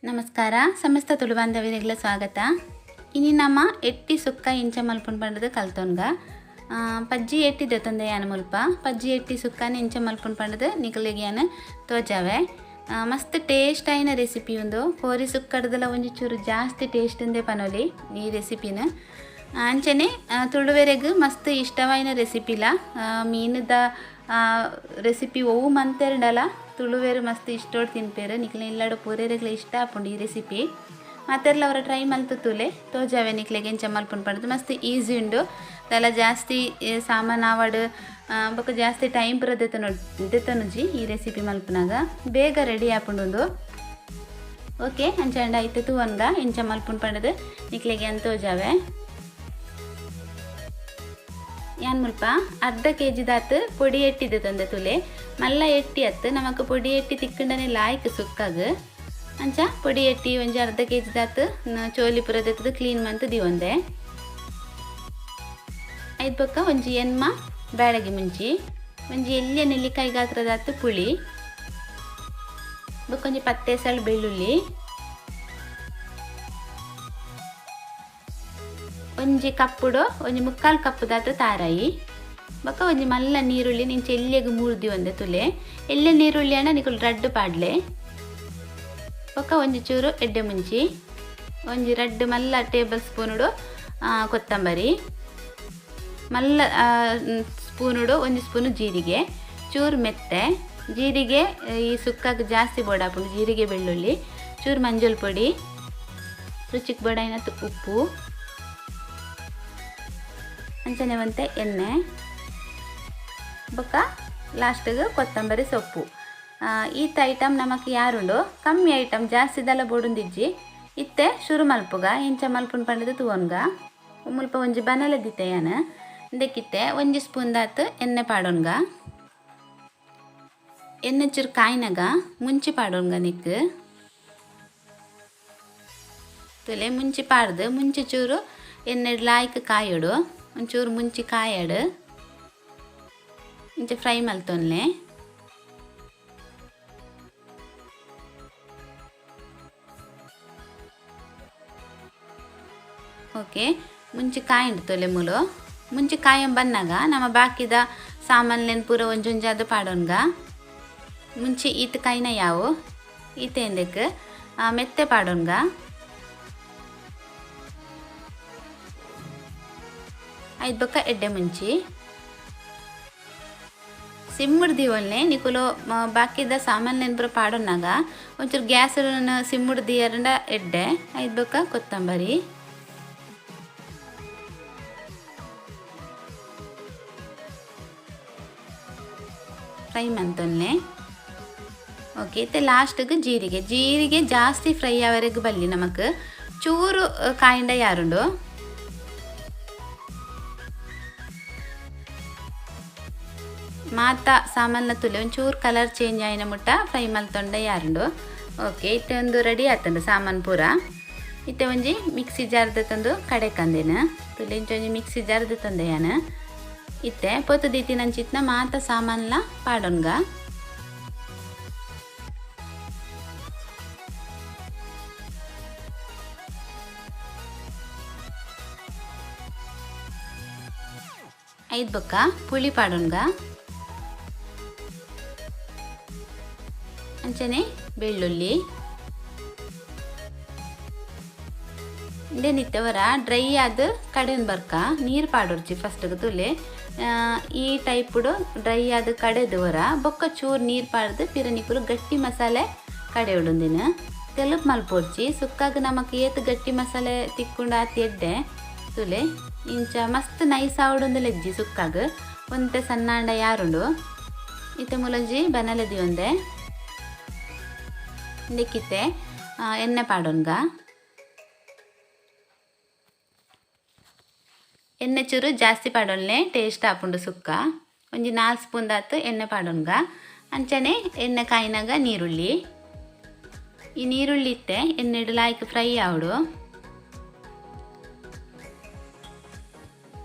ನಮಸ್ಕಾರ ಸಮಸ್ತ ತುಳುಬಾಂಧವರಿಗೆಲ್ಲ ಸ್ವಾಗತ. ಇನಿ ನಮ್ಮ ಎಟ್ಟಿ ಸುಕ್ಕ ಇಂಚ ಮಲ್ಪುನ್ ಪಂಡದು ಕಲ್ತೊನ್ಗ ಪಜ್ಜಿ ಎಟ್ಟಿ ದೆತ್ತೊಂದೆ ಯಾನ ಮುಲ್ಪ ಪಜ್ಜಿ ಎಟ್ಟಿ ಸುಕ್ಕನ ಇಂಚ ಮಲ್ಪುನ್ ಪಂಡದು ನಿಕಲೆಗ್ ಯಾನ ತೋಜಾವೆ. ಮಸ್ತ್ ಟೇಸ್ಟ್ ಆಯಿನ ರೆಸಿಪಿ ಉಂದು. ಕೋರಿ ಸುಕ್ಕಡ್ದಲ ಒಂಜಿ ಚೂರು ಜಾಸ್ತಿ ಟೇಸ್ಟ್ ಉಂದೆ ಪನೊಲಿ ಈ ರೆಸಿಪಿನ. ಅಂಚನೆ ತುಳುವೆರೆಗ್ ಮಸ್ತ್ ಇಷ್ಟವಾಯಿನ ರೆಸಿಪಿಲ. ಮೀನುದ ರೆಸಿಪಿ ಒವು ಮಂತೆರ್ಡಲ ತುಳುವೆರು ಮಸ್ತ್ ಇಷ್ಟೋಡ್ ತಿನ್ಪೇರು. ನಿಕ್ಲೆ ಇಲ್ಲಡು ಪೂರೆರೆಗ್ಲ ಇಷ್ಟ ಆಪುಂಡು ಈ ರೆಸಿಪಿ. ಮಾತೆರ್ಲ ಅವರ ಟ್ರೈ ಮಲ್ತು ತೂಲೆ ತೋಜಾವೆ ನಿಕ್ಲೆಗ್ ಎಂಚ ಮಲ್ಪುನ್ ಪಂಡದು. ಮಸ್ತ್ ಈಸಿ ಉಂಡು, ದಲ ಜಾಸ್ತಿ ಸಾಮಾನು ಆವಡ್ ಬೊಕ ಜಾಸ್ತಿ ಟೈಮ್ ಪೂರ ದೆತ್ತೊನುಜಿ ಈ ರೆಸಿಪಿ ಮಲ್ಪುನಾಗ, ಬೇಗ ರೆಡಿ ಆಪುಂಡು. ಓಕೆ ಅಂಚಾಂಡ ಐತೆ ತೂವನ್ಗ ಎಂಚ ಮಲ್ಪುನ್ ಪಂಡದು ನಿಕ್ಲೆಗ್ ಎಂತ ತೋಜಾವೆ. ಯಾನ್ ಮುಲ್ಪ ಅರ್ಧ ಕೆ ಜಿ ದಾತ್ ಪೊಡಿ ಎಟ್ಟಿದೆ ತಂದೆ ತುಲೆ. ಮಲ್ಲ ಎಟ್ಟಿ ಅತ್ತು ನಮಕ್ ಪೊಡಿ ಎಟ್ಟಿ ತಿಕ್ಕಂಡನೆ ಲಾಯ್ಕ್ ಸುಕ್ಕಾಗ. ಅಂಚ ಪೊಡಿ ಎಟ್ಟಿ ಒಂಜಿ ಅರ್ಧ ಕೆ ಜಿ ದಾತ್ ಚೋಲಿ ಪೂರ ದೆತ್ತದು ಕ್ಲೀನ್ ಮಂತ್ ದಿವೊಂದೆ. ಐದು ಬೊಕ್ಕ ಒಂಜಿ ಎನ್ಮ ಬ್ಯಾಡಗಿ ಮುಂಚಿ, ಒಂಜಿ ಎಲ್ಯ ನೆಲ್ಲಿಕಾಯಿ ಗಾತ್ರದಾತ್ ಪುಳಿ, ಬೊಕ್ಕ ಒಂಜಿ ಪತ್ತೇಸಳು ಬೆಳ್ಳುಳ್ಳಿ, ಒಂಜಿ ಕಪ್ಪುಡು ಒಂಜಿ ಮುಕ್ಕಾಲು ಕಪ್ಪುದಾತ ತಾರಾಯಿ, ಬೊಕ್ಕ ಒಂಜಿ ಮಲ್ಲ ನೀರುಳ್ಳಿ ನಿಂಚೆ ಎಲ್ಯಗ್ ಮೂರ್ದಿ ಒಂದೆ ತುಲೆ. ಎಲ್ಯ ನೀರುಳ್ಳಿ ಅಣ್ಣ ನಿಕುಲು ರಡ್ಡು ಪಾಡ್ಲೆ. ಬೊಕ್ಕ ಒಂಜಿ ಚೂರು ಎಡ್ಡೆ ಮುಂಚಿ, ಒಂಜಿ ರಡ್ಡು ಮಲ್ಲ ಟೇಬಲ್ ಸ್ಪೂನುಡು ಕೊತ್ತಂಬರಿ, ಮಲ್ಲ ಸ್ಪೂನುಡು ಒಂಜಿ ಸ್ಪೂನು ಜೀರಿಗೆ, ಚೂರು ಮೆತ್ತೆ ಜೀರಿಗೆ ಈ ಸುಕ್ಕಕ್ಕೆ ಜಾಸ್ತಿ ಬೋಡಾಪುಂಡು ಜೀರಿಗೆ ಬೆಳ್ಳುಳ್ಳಿ, ಚೂರು ಮಂಜುಲ್ ಪೊಡಿ, ರುಚಿಗೆ ಬೋಡಾಯಿನತ್ ಉಪ್ಪು, ಅಂಚನೆ ಒಂತೆ ಎಣ್ಣೆ, ಬೊಕ್ಕ ಲಾಸ್ಟಿಗೆ ಕೊತ್ತಂಬರಿ ಸೊಪ್ಪು. ಈತ ಐಟಮ್ ನಮಕ್ ಯಾರುಂಡು ಕಮ್ಮಿ ಐಟಮ್ ಜಾಸ್ತಿದೆಲ್ಲ ಬೋಡುಂದಿಜ್ಜಿ. ಇತ್ತೆ ಶುರು ಮಲ್ಪುಗ ಎಂಚ ಮಲ್ಪುನ್ ಪಂಡದು ತೂವೊನ್ಗ. ಮುಲ್ಪ ಒಂಜಿ ಬನಲೆ ದಿತ್ತೆ ಯಾನ್ ಇಂದಕ್ಕಿತ್ತೆ ಒಂಜಿ ಸ್ಪೂನ್ ದಾತ್ ಎಣ್ಣೆ ಪಾಡೊನ್ಗ. ಎಣ್ಣೆ ಚೂರು ಕಾಯಿನಾಗ ಮುಂಚಿ ಪಾಡೊನ್ಗ ನಿಕ್ ತುಲೆ. ಮುಂಚಿ ಪಾಡ್ದು ಮುಂಚಿ ಚೂರು ಎಣ್ಣೆ ಲಾಯ್ಕ್ ಕಾಯೊಡು, ಒಂಚೂರು ಮುಂಚಿ ಕಾಯಡು ಇಂಚ ಫ್ರೈ ಮಲ್ತೊನ್ಲೆ. ಓಕೆ ಮುಂಚಿ ಕಾಯಿಂಡು ತೊಲೆ ಮೂಲು. ಮುಂಚಿ ಕಾಯಂ ಬನ್ನಾಗ ನಮ್ಮ ಬಾಕಿದ ಸಾಮಾನ್ಲೇನು ಪೂರ ಒಂಜೊಂಜಾದ ಪಾಡೊನ್ಗ. ಮುಂಚಿ ಈತ ಕಾಯಿನ ಯಾವು ಈತ ಎಂದಕ್ಕೆ ಮೆತ್ತೆ ಪಾಡೊನ್ಗ. ಐದು ಬೊಕ್ಕ ಎಡ್ಡೆ ಮುಂಚಿ ಸಿಮ್ಮುಡ್ ದೀವೊಲ್ನೆ ನಿಕುಲು ಬಾಕಿದ ಸಾಮಾನ್ಲೇನು ಪೂರ ಪಾಡೊನ್ನಾಗ ಒಂಚೂರು ಗ್ಯಾಸ್ ಸಿಮ್ಮುಡ್ ದಿಯರಂಡ ಎಡ್ಡೆ. ಐದು ಬೊಕ್ಕ ಕೊತ್ತಂಬರಿ, ಫ್ರೈ ಮಂತೊನ್ನೆ. ಓಕೆ ಇತ್ತೆ ಲಾಸ್ಟಿಗೆ ಜೀರಿಗೆ. ಜೀರಿಗೆ ಜಾಸ್ತಿ ಫ್ರೈ ಆವರೆಗೆ ಬಲ್ಲಿ ನಮಕ್ ಚೂರು ಕಾಯಿಂಡ ಯಾರುಂಡು. ಮಾತ ಸಾಮಾನ್ಲ ತುಲೆ ಒಂಚೂರು ಕಲರ್ ಚೇಂಜ್ ಆಯಿನ ಮುಟ್ಟ ಫ್ರೈ ಮಲ್ತೊಂಡ ಯಾರುಂಡು. ಓಕೆ ಇತ್ತೆ ಒಂದು ರೆಡಿ ಆತಂಡು ಸಾಮಾನು ಪೂರ. ಇತ್ತೆ ಒಂಜಿ ಮಿಕ್ಸಿ ಜಾರ್ದ ತಂದು ಕಡೆ ಕಂದೇನ ತುಲೆ ಇಂಚ ಒಂಜಿ ಮಿಕ್ಸಿ ಜಾರ್ದ ತಂದೆ ಯಾನ. ಇತ್ತೆ ಪೊತ್ತು ದೀತಿನಂಚಿತ್ನ ಮಾತ ಸಾಮಾನ್ಲ ಪಾಡೊನ್ಗ. ಐದು ಬೊಕ್ಕ ಪುಳಿ ಪಾಡೊನ್ಗ. ಅಂಚನೆ ಬೆಳ್ಳುಳ್ಳಿ ಇಂದೇನಿತ್ತವರ ಡ್ರೈ ಆದ ಕಡೆನ್ ಬರ್ಕ ನೀರು ಪಾಡೊರ್ಚಿ ಫಸ್ಟ್ಗೆ ತುಲೆ. ಈ ಟೈಪುಡು ಡ್ರೈ ಆದ ಕಡೆದವರ ಬೊಕ್ಕ ಚೂರು ನೀರು ಪಾಡ್ದು ಪಿರ ನಿಕುಲು ಗಟ್ಟಿ ಮಸಾಲೆ ಕಡೆ ಉಡುಂದಿನ ತೆಲುಪು ಮಲ್ಪೊರ್ಚಿ. ಸುಕ್ಕಾಗ ನಮಕ್ ಏತ್ ಗಟ್ಟಿ ಮಸಾಲೆ ತಿಕ್ಕೊಂಡು ಆತ್ ಎಡ್ಡೆ ತುಲೆ. ಇಂಚ ಮಸ್ತ್ ನೈಸ್ ಆವಡೊಂದು ಲೆಜ್ಜಿ ಸುಕ್ಕಾಗ ಒಂತೆ ಸಣ್ಣಾಂಡ ಯಾರುಂಡು. ಇತ್ತೆ ಮುಲಂಜಿ ಬನಲೆ ದಿಯೊಂದೆ ಇಂದಕ್ಕಿತ್ತೆ ಎಣ್ಣೆ ಪಾಡೊನ್ಗ. ಎಣ್ಣೆ ಚೂರು ಜಾಸ್ತಿ ಪಾಡೊನ್ಲೆ ಟೇಸ್ಟ್ ಆಪುಂಡು ಸುಕ್ಕ. ಒಂಜಿ 4 ಸ್ಪೂನ್ ದಾತ್ ಎಣ್ಣೆ ಪಾಡೊನ್ಗ. ಅಂಚನೆ ಎಣ್ಣೆ ಕಾಯಿನಾಗ ನೀರುಳ್ಳಿ, ಈ ನೀರುಳ್ಳಿ ಇತ್ತೆ ಎಣ್ಣೆಡ್ ಲಾಯ್ಕ್ ಫ್ರೈ ಆವಡು.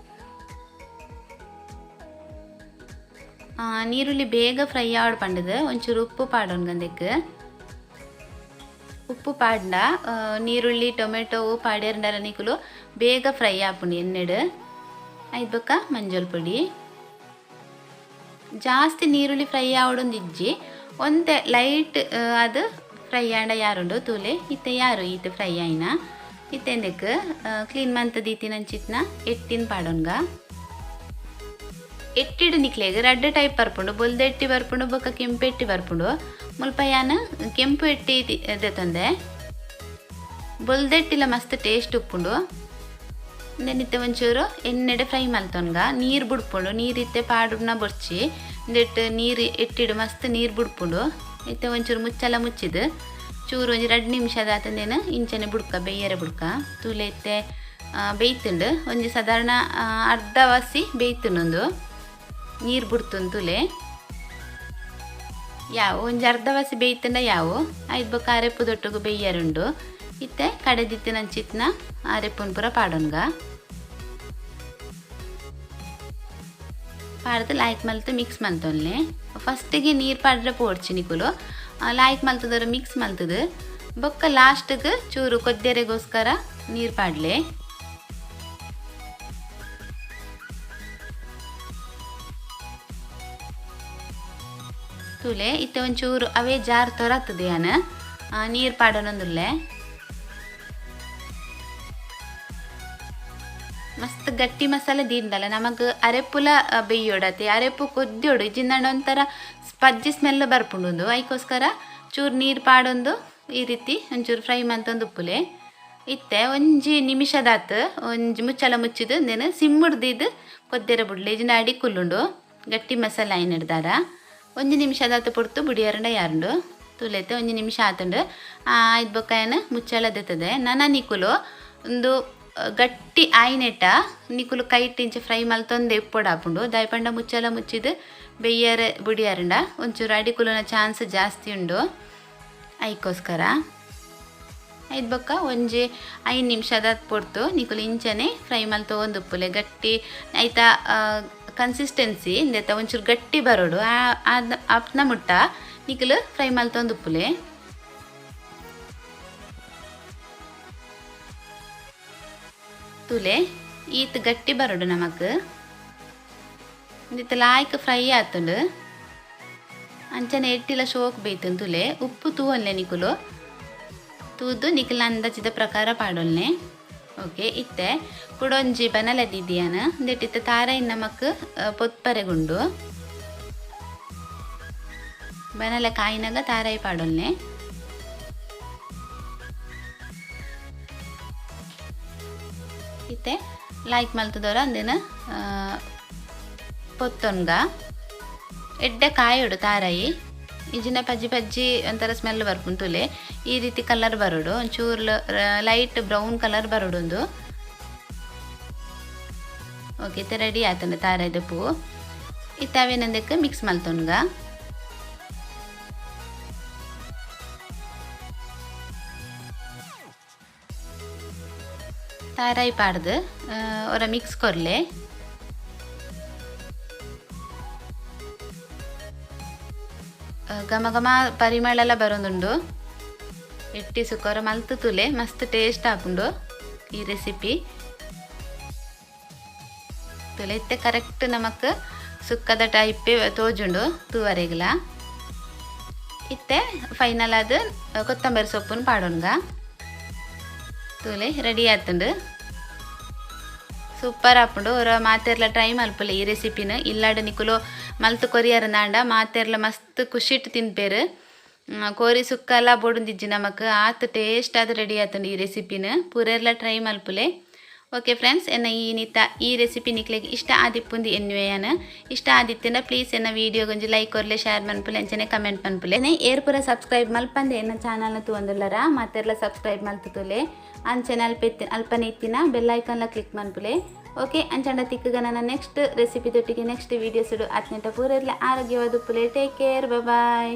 ನೀರುಳ್ಳಿ ಬೇಗ ಫ್ರೈ ಆವಡು ಪಂಡದು ಒಂಚೂರು ಉಪ್ಪು ಪಾಡೊನ್ಗಂದಕ್ಕೆ. ಉಪ್ಪು ಪಾಡ್ಂಡ ನೀರುಳ್ಳಿ ಟೊಮೆಟೊ ಪಾಡ್ಯರಂಡಲ ನಿಕುಲು ಬೇಗ ಫ್ರೈ ಆಪುಂಡು ಎಣ್ಣೆಡ್. ಐದ್ ಬೊಕ್ಕ ಮಂಜಲ್ ಪೊಡಿ. ಜಾಸ್ತಿ ನೀರುಳ್ಳಿ ಫ್ರೈ ಆವಡೊಂದು ಇಜ್ಜಿ, ಒಂತೆ ಲೈಟ್ ಅದು ಫ್ರೈ ಆಂಡ ಯಾರುಂಡು ತೂಲೆ. ಇತ್ತೆ ಯಾರು ಈತ ಫ್ರೈ ಆಯಿನ ಇತ್ತೆಂದಕ್ಕೆ ಕ್ಲೀನ್ ಮಂತ ದೀತಿನಂಚಿತ್ನ ಎಟ್ಟಿನ ಪಾಡೊನ್ಗ. ಎಟ್ಟಿಡು ನಿಕ್ಲೆಗ್ ರಡ್ಡ್ ಟೈಪ್ ಬರ್ಪುಂಡು, ಬೊಲ್ದೆಟ್ಟಿ ಬರ್ಪುಂಡು ಬೊಕ್ಕ ಕೆಂಪೆಟ್ಟಿ ಬರ್ಪುಂಡು. ಮುಲ್ಪ ಯಾನ್ ಕೆಂಪು ಎಟ್ಟಿ ದೆತೊಂದೆ. ಬೊಲ್ದೆಟ್ಟಿಲ ಮಸ್ತ್ ಟೇಸ್ಟ್ ಉಪ್ಪುಂಡು. ಇಂದೆನ್ ಒಂಚೂರು ಎಣ್ಣೆಡೆ ಫ್ರೈ ಮಲ್ತೊನ್ಗ. ನೀರು ಬುಡ್ಪುಂಡು, ನೀರು ಇತ್ತೆ ಪಾಡುನ ಬೊರ್ಚಿ. ಇಂದೆಟ್ ನೀರು ಎಟ್ಟಿಡು ಮಸ್ತ್ ನೀರು ಬುಡ್ಪುಂಡು. ಇತ್ತೆ ಒಂಚೂರು ಮುಚ್ಚಲ ಮುಚ್ಚಿದು ಚೂರು ಒಂಜಿ 2 ನಿಮಿಷದ ಆತಂದೇನು ಇಂಚನೆ ಬುಡ್ಕ ಬೇಯರೆ ಬುಡ್ಕ. ತೂಲೆ ಇತ್ತೆ ಬೇಯ್ತುಂಡು ಒಂಜಿ ಸಾಧಾರಣ ಅರ್ಧ ವಾಸಿ ಬೇಯ್ತುಂಡು. ನೀರು ಬುಡ್ತುಂಡು ತೂಲೆ ಯಾವ ಒಂಜಿ ಅರ್ಧ ವಾಸಿ ಬೇಯ್ತುಂಡ ಯಾವು. ಐದು ಬೊಕ್ಕ ಅರೆಪು ದೊಟ್ಟುಗು ಬೇಯ್ಯರುಂಡು. ಇತ್ತೆ ಕಡೆದಿತ್ತಿನ ನಂಚಿತ್ನ ಅರೆಪುನ್ ಪೂರ ಪಾಡೊನ್ಗ. ಪಾಡ್ದು ಲಾಯ್ಕ್ ಮಲ್ತು ಮಿಕ್ಸ್ ಮಲ್ತೊನ್ಲೆ. ಫಸ್ಟಿಗೆ ನೀರು ಪಾಡ್ರೆ ಪೋಡ್ಚಿ ನಿಕುಲು ಲಾಯ್ಕ್ ಮಲ್ತದರ ಮಿಕ್ಸ್ ಮಲ್ತದು. ಬೊಕ್ಕ ಲಾಸ್ಟ್ಗೆ ಚೂರು ಕೊದ್ದೆರೆಗೋಸ್ಕರ ನೀರು ಪಾಡ್ಲೆ. ತೂಲೆ ಇತ್ತೆ ಒಂಚೂರು ಅವೇ ಜಾರ್ ತೊರತ್ತದೆ ಯಾನ್ ನೀರು ಪಾಡೋನೊಂದುಲ್ಲೆ. ಮಸ್ತ್ ಗಟ್ಟಿ ಮಸಾಲೆ ದೀಂದಲ್ಲ ನಮಗ್ ಅರೆಪುಲ ಬೇಯೋಡತೆ, ಅರೆಪು ಕೊದ್ಯೋಡು ಇಜ್ಜಿಂದಂಡ ಒಂಥರ ಪಜ್ಜಿ ಸ್ಮೆಲ್ ಬರ್ಪುಂಡು. ಐಕೋಸ್ಕರ ಚೂರು ನೀರು ಪಾಡೊಂದು ಈ ರೀತಿ ಒಂಚೂರು ಫ್ರೈ ಮಂತೊಂದು ಉಪ್ಪುಲೆ. ಇತ್ತೆ ಒಂಜಿ ನಿಮಿಷದಾತು ಒಂಜಿ ಮುಚ್ಚಲ ಮುಚ್ಚಿದು ನೇನು ಸಿಮ್ಮುಡ್ದಿದ್ದು ಕೊದ್ದೆರೆ ಬುಡ್ಲೆ. ಇಜಿಂಡ ಅಡಿ ಕುಲ್ಲುಂಡು ಗಟ್ಟಿ ಮಸಾಲೆ ಆಯ್ನಿಡ್ದಾರ. ಒಂಜಿ ನಿಮಿಷದಾತು ಪೊಡ್ತು ಬುಡಿಯರಂಡ ಯಾರುಂಡು. ತೂಲೈತೆ ಒಂಜಿ ನಿಮಿಷ ಆತುಂಡು. ಐದು ಬೊಕ್ಕ ಮುಚ್ಚಲ ದೆತ್ತದೆ. ನನ ನಿಕುಲು ಒಂದು ಗಟ್ಟಿ ಆಯ್ನೆಟ ನಿಕುಲು ಕೈಟ್ ಇಂಚ ಫ್ರೈ ಮಲ್ತೊಂದೆ ಇಪ್ಪೊಡಾಪುಂಡು. ದಾಯಪಂಡ ಮುಚ್ಚಲ ಮುಚ್ಚಿದು ಬೆಯ್ಯರೆ ಬುಡಿಯಾರಂಡ ಒಂಚೂರು ಅಡಿಕುಲುನ ಚಾನ್ಸ್ ಜಾಸ್ತಿ ಉಂಡು. ಐಕೋಸ್ಕರ ಐದು ಬೊಕ್ಕ ಒಂಜಿ 5 ನಿಮಿಷದ ಪೊರ್ತು ನಿಕುಲು ಇಂಚನೆ ಫ್ರೈ ಮಲ್ತೊಂದು ಉಪ್ಪುಲೆ. ಗಟ್ಟಿ ಐತ ಕನ್ಸಿಸ್ಟೆನ್ಸಿ ಇಂದೆತ್ತ ಒಂಚೂರು ಗಟ್ಟಿ ಬರೋಡು ಅಪ್ನ ಮುಟ್ಟ ನಿಕುಲು ಫ್ರೈ ಮಲ್ತೊಂದು ಉಪ್ಪುಲೆ. ತೂಲೆ ಈತ್ ಗಟ್ಟಿ ಬರೋಡು ನಮಕ್. ಇಂದಿತ್ತ ಲಾಯ್ಕ್ ಫ್ರೈ ಆತುಂಡು. ಅಂಚನೆ ಎಟ್ಟಿಲ ಶೋಕ್ ಬೇಯ್ತುಂಡು. ತೂಲೆ ಉಪ್ಪು ತೂವೊನ್ಲೆ ನಿಕುಲು ತೂದು ನಿಕುಲು ಅಂದಾಜಿದ ಪ್ರಕಾರ ಪಾಡೊಲ್ನೆ. ಓಕೆ ಇತ್ತೆ ಕುಡೊಂಜಿ ಬನಲೆ ದೀದಿಯಾನ. ಇಂದೆಟ್ಟಿತ್ತ ತಾರೈನ್ ನಮಕ್ ಪೊತ್ಪರೆಗುಂಡು. ಬನಲೆ ಕಾಯಿನಾಗ ತಾರೈ ಪಾಡೊಲ್ನೆ. ಇತ್ತೆ ಲೈಕ್ ಮಲ್ತದವರ ಅಂದೇನ ಪೊತ್ತೊನ್ಗ. ಎಡ್ಡೆ ಕಾಯೋಡು ತಾರಾಯಿ ಇಜಿನ ಪಜ್ಜಿ ಪಜ್ಜಿ ಒಂಥರ ಸ್ಮೆಲ್ ಬರ್ಪುಂಡು. ಈ ರೀತಿ ಕಲರ್ ಬರೋಡು, ಒಂಚೂರು ಲೈಟ್ ಬ್ರೌನ್ ಕಲರ್ ಬರೋಡು ಒಂದು. ಓಕೆ ಇತ್ತೆ ರೆಡಿ ಆತಂಡ ತಾರಾಯ್ದ ಪೂ. ಇತ್ತೆ ಅವೇನಂದಕ್ಕೆ ಮಿಕ್ಸ್ ಮಲ್ತೊನ್ಗ. ತಾರಾಯಿ ಪಾಡ್ದು ಒರ ಮಿಕ್ಸ್ ಕೊರ್ಲೆ. ಘಮ ಘಮ ಪರಿಮಳ ಬರೋದುಂಡು. ಎಟ್ಟಿ ಸುಕ್ಕೋರ ಮಲ್ತು ತುಲೆ ಮಸ್ತ್ ಟೇಸ್ಟ್ ಆಪುಂಡು ಈ ರೆಸಿಪಿ. ತುಲೆ ಇತ್ತೆ ಕರೆಕ್ಟ್ ನಮಕ್ ಸುಕ್ಕದ ಟೈಪೇ ತೋಜುಂಡು ತೂವರೆಗ್ಲ. ಇತ್ತೆ ಫೈನಲ್ ಆದ ಕೊತ್ತಂಬರಿ ಸೊಪ್ಪನ್ನು ಪಾಡೋಣ್ಗ. ತೂಲೆ ರೆಡಿ ಆತುಂಡು. ಸೂಪರ್ ಆಪುಂಡು. ಒರ ಮಾತೆರ್ಲ ಟ್ರೈ ಮಲ್ಪುಲೆ ಈ ರೆಸಿಪಿನ. ಇಲ್ಲಾಡ ನಿಕುಲು ಮಲ್ತು ಕೊರಿಯರ ನಾಂಡ ಮಾತೆರ್ಲ ಮಸ್ತ್ ಖುಷಿಟ್ ತಿನ್ಪೇರು. ಕೋರಿ ಸುಕ್ಕಲ ಬೋಡುಂದಿಜ್ಜಿ ನಮಕ್ ಆತ್ ಟೇಸ್ಟ್ ಆದ್ ರೆಡಿ ಆತುಂಡು ಈ ರೆಸಿಪಿನ. ಪೂರೆರ್ಲ ಟ್ರೈ ಮಲ್ಪುಲೆ. ಓಕೆ ಫ್ರೆಂಡ್ಸ್, ಎನ್ನ ಈ ನಿತ ಈ ರೆಸಿಪಿ ನಿಕ್ಲೆಗ್ ಇಷ್ಟ ಆದಿಪ್ಪುಂದು ಎನ್ನುವೆಯನ. ಇಷ್ಟ ಆದಿತ್ತಿನ ಪ್ಲೀಸ್ ಎನ್ನ ವಿಡಿಯೋ ಗೊಂಜಿ ಲೈಕ್ ಕೊರ್ಲೆ, ಶೇರ್ ಮನ್ಪುಲೆ, ಅಂಚನೆ ಕಮೆಂಟ್ ಮನ್ಪುಲೆ. ಏರ್ಪುರ ಸಬ್ಸ್ಕ್ರೈಬ್ ಮಲ್ಪಂದೆ ಎನ್ನ ಚಾನಲ್ನ ತೂವಂದುಲ್ಲರ ಮಾತೆರ್ಲ ಸಬ್ಸ್ಕ್ರೈಬ್ ಮಲ್ತುತುಲೆ. ಅಂಚನೆ ಅಲ್ಪನೆ ಇತ್ತಿನ ಬೆಲ್ ಐಕಾನ್ಲ ಕ್ಲಿಕ್ ಮನ್ಪುಲೆ. ಓಕೆ ಅಂಚಂಡ ತಿಕ್ಕಗ ನನ್ನ ನೆಕ್ಸ್ಟ್ ರೆಸಿಪಿ ದೊಟ್ಟಿಗೆ ನೆಕ್ಸ್ಟ್ ವೀಡಿಯೋಸ್ ಅತ್ನೆಟ ಪೂರೆರ್ಲ ಆರೋಗ್ಯವಾದ ಉಪ್ಪುಲೆ. Take care, bye.